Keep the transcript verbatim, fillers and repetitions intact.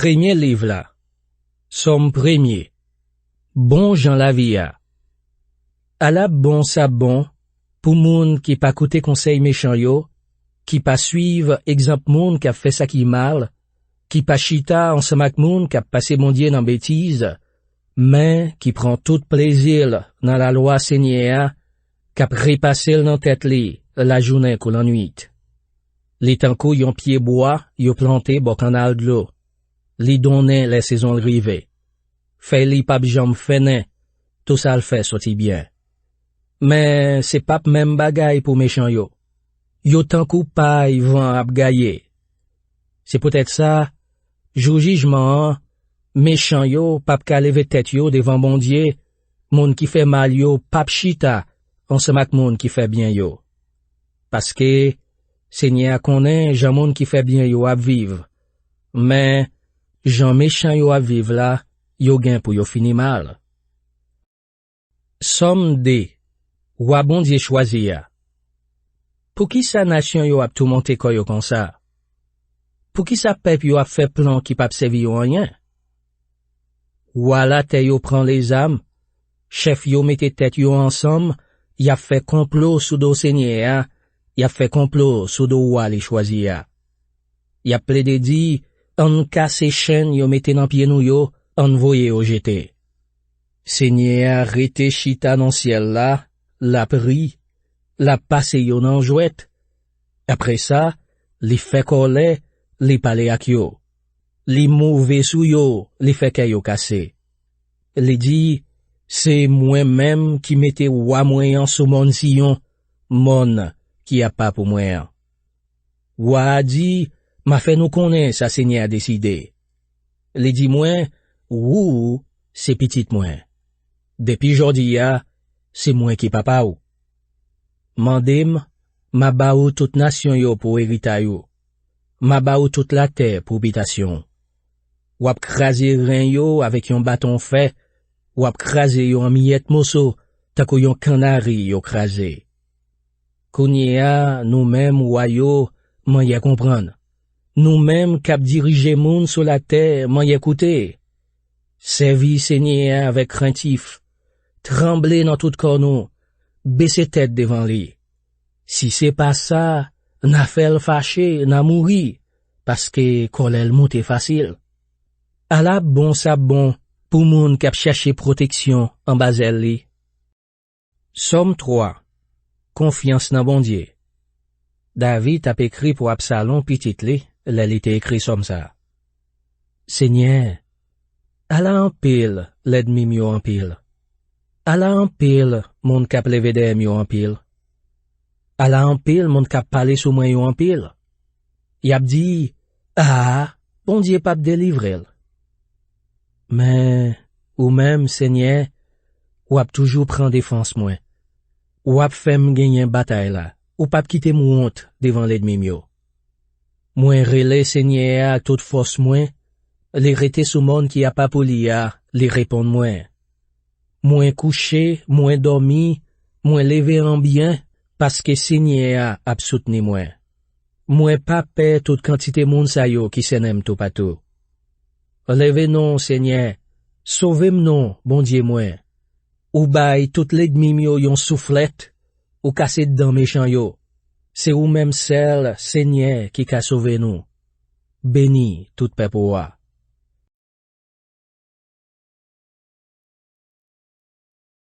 Premye liv la. Sòm premye. Bon jan lavi a. Ala bon sa bon pou moun ki pa koute konsèy mechan yo, ki pa suiv egzanp moun k ap fè sa ki mal, ki pa chita ansanm ak moun k ap pase Bondye nan betiz, men ki pran tout plezi l nan lalwa Senyè a, k ap repase l nan tèt li lajounen kou lannwit. Li tankou yon pye bwa yo plante bò kannal dlo. Li donnen lè sezon l rive. Fèy li p ap janm fennen, tou sa l fè soti byen. Men se p ap menm bagay pou mechan yo. Yo tankou pay van ap gaye. Se poutèt sa, jou jijman an, mechan yo p ap ka leve tèt yo devan Bondye, moun ki fè mal yo p ap chita ansanm ak moun ki fè byen yo. Paske Senyè a konnen jan moun ki fè byen yo ap viv, men jan mechan yo ap viv la, yo gen pou yo fini mal. Sòm de. Wa Bondye chwazi a. Poukisa nasyon yo ap toumante kò yo konsa? Poukisa pèp yo ap fè plan ki p ap sèvi yo anyen? Wa latè yo pran lezam, chèf yo mete tèt yo ansanm, y ap fè konplo sou do Senyè a, y ap fè konplo sou do wa li chwazi a. Y ap plede di, ann kase chenn yo mete nan pye nou yo, ann voye yo jete. Senyè a rete chita nan syèl la, l ap ri, l ap pase yo nan jwèt. Apre sa, li fè kòlè, li pale ak yo. Li move sou yo, li fè kè yo kase. Li di, se mwen menm ki mete wa mwen an sou mòn Siyon, mòn ki apa pou mwen an. Wa a di, m a fè nou konnen sa Senyè a deside. Li di mwen, ou se pitit mwen. Depi jodi a, se mwen ki papa ou. Mande m, m a ba ou tout nasyon yo pou eritay ou. M a ba ou tout latè pou bitasyon. W ap kraze ren yo avèk yon baton fè, w ap kraze yo an miyèt moso, tankou yon kannari yo kraze. Kounye a, nou menm, wa yo, manyè konprann. Nou menm k ap dirije moun sou latè, manyè koute. Sèvi Senyè a avèk krentif. Tranble nan tout kò nou. Bese tèt devan li. Si se pa sa, n a fè l fache, n a mouri, paske kòlè l moute fasil. Ala bon sa bon pou moun k ap chèche pwoteksyon anba zèl li. Sòm twa. Konfyans nan Bondye. David t ap ekri pou Absalon, pitit li, lè li te ekri sòm sa a. Senyè, ala anpil lènmi m yo anpil. Ala anpil moun k ap leve dèyè m yo anpil. Ala anpil moun k ap pale sou mwen yo anpil. Y ap di, a, Bondye p ap delivre l. Men, ou menm, Senyè, w ap toujou pran defans mwen. W ap fè m genyen batay la. Ou p ap kite m wont devan lènmi m yo. Mwen rele Senyè a ak tout fòs mwen, li rete sou mòn ki apa pou li a, li reponn mwen. Mwen kouche, mwen dòmi, mwen leve an byen, paske Senyè a ap soutni mwen. Mwen pa pè tout kantite moun sa yo ki sènen m toupatou. Leve non, Senyè, sove m non, Bondye mwen. Ou bay tout lènmi m yo yon souflèt, ou kase dan mechan yo. Se ou menm sèl, Senyè, ki ka sove nou. Beni tout pèp ou a.